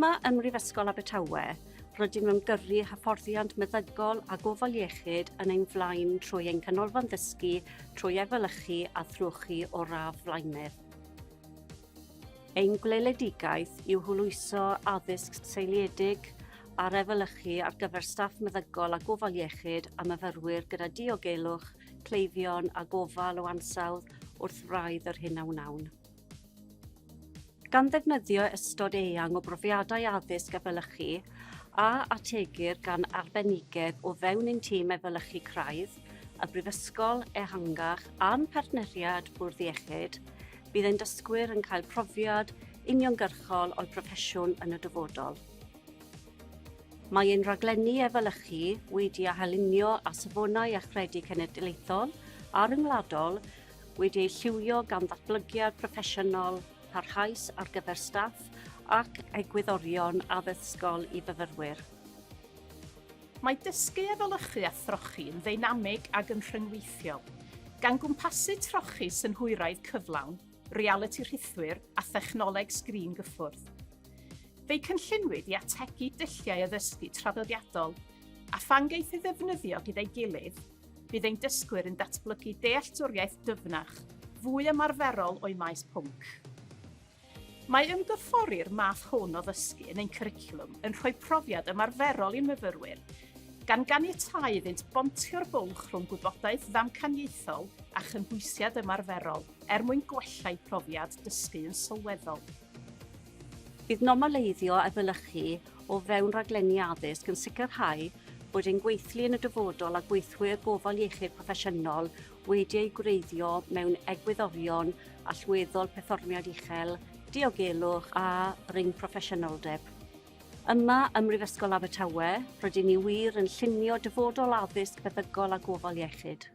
Yma ym Mhrifysgol Abertawe, rydym yn gyrru hyfforddiant meddygol a gofal iechyd yn ein flaen trwy ein canolfan ddysgu trwy efelychu a throchi o'r radd flaenaf. Ein gweledigaeth yw hwyluso addysg seiliedig ar efelychu ar gyfer staff meddygol a gofal iechyd a myfyrwyr gyda diogelwch, cleifion a gofal o ansawdd wrth wraidd yr hyn a wnawn. Gan ddefnyddio ystod eang o brofiadau addysg efelychu a ategir gan arbenigedd o fewn ein tîm efelychu craidd, y Brifysgol ehangach a'n partneriaid Bwrdd Iechyd, bydd ein dysgwyr yn cael profiad uniongyrchol o'u proffesiwn yn y dyfodol. Mae ein rhaglenni efelychu wedi eu halinio â safonau achredu cenedlaethol a rhyngwladol wedi eu lliwio gan ddatblygiad proffesiynol parhaus ar gyfer staff ac egwyddorion addysgol i fyfyrwyr. Mae dysgu efelychu a throchi yn ddeinamig ac yn rhyngweithiol, gan gwmpasu trochi synhwyraidd cyflawn, realiti rhithwir a thechnoleg sgrin gyffwrdd. Fe'i cynllunwyd i ategu dulliau addysgu traddodiadol, a phan geith ei ddefnyddio gyda'i gilydd, bydd ein dysgwyr yn datblygu dealltwriaeth dyfnach, fwy ymarferol o'u maes pwnc. Mae ymgorffori'r math hwn o ddysgu yn ein cwricwlwm yn rhoi profiad ymarferol i'n myfyrwyr, gan ganiatáu iddynt bontio'r bwlch rhwng gwybodaeth ddamcaniaethol a chymhwysiad ymarferol er mwyn gwella eu profiad dysgu yn sylweddol. Bydd normaleiddio efelychu o fewn rhaglenni addysg yn sicrhau bod ein gweithlu yn y dyfodol a gweithwyr gofal iechyd proffesiynol wedi eu gwreiddio mewn egwyddorion allweddol perfformiad uchel, diogelwch a rhyngproffesiynoldeb. Yma ym Mhrifysgol Abertawe, rydyn ni wir yn llunio dyfodol addysg feddygol a gofal iechyd.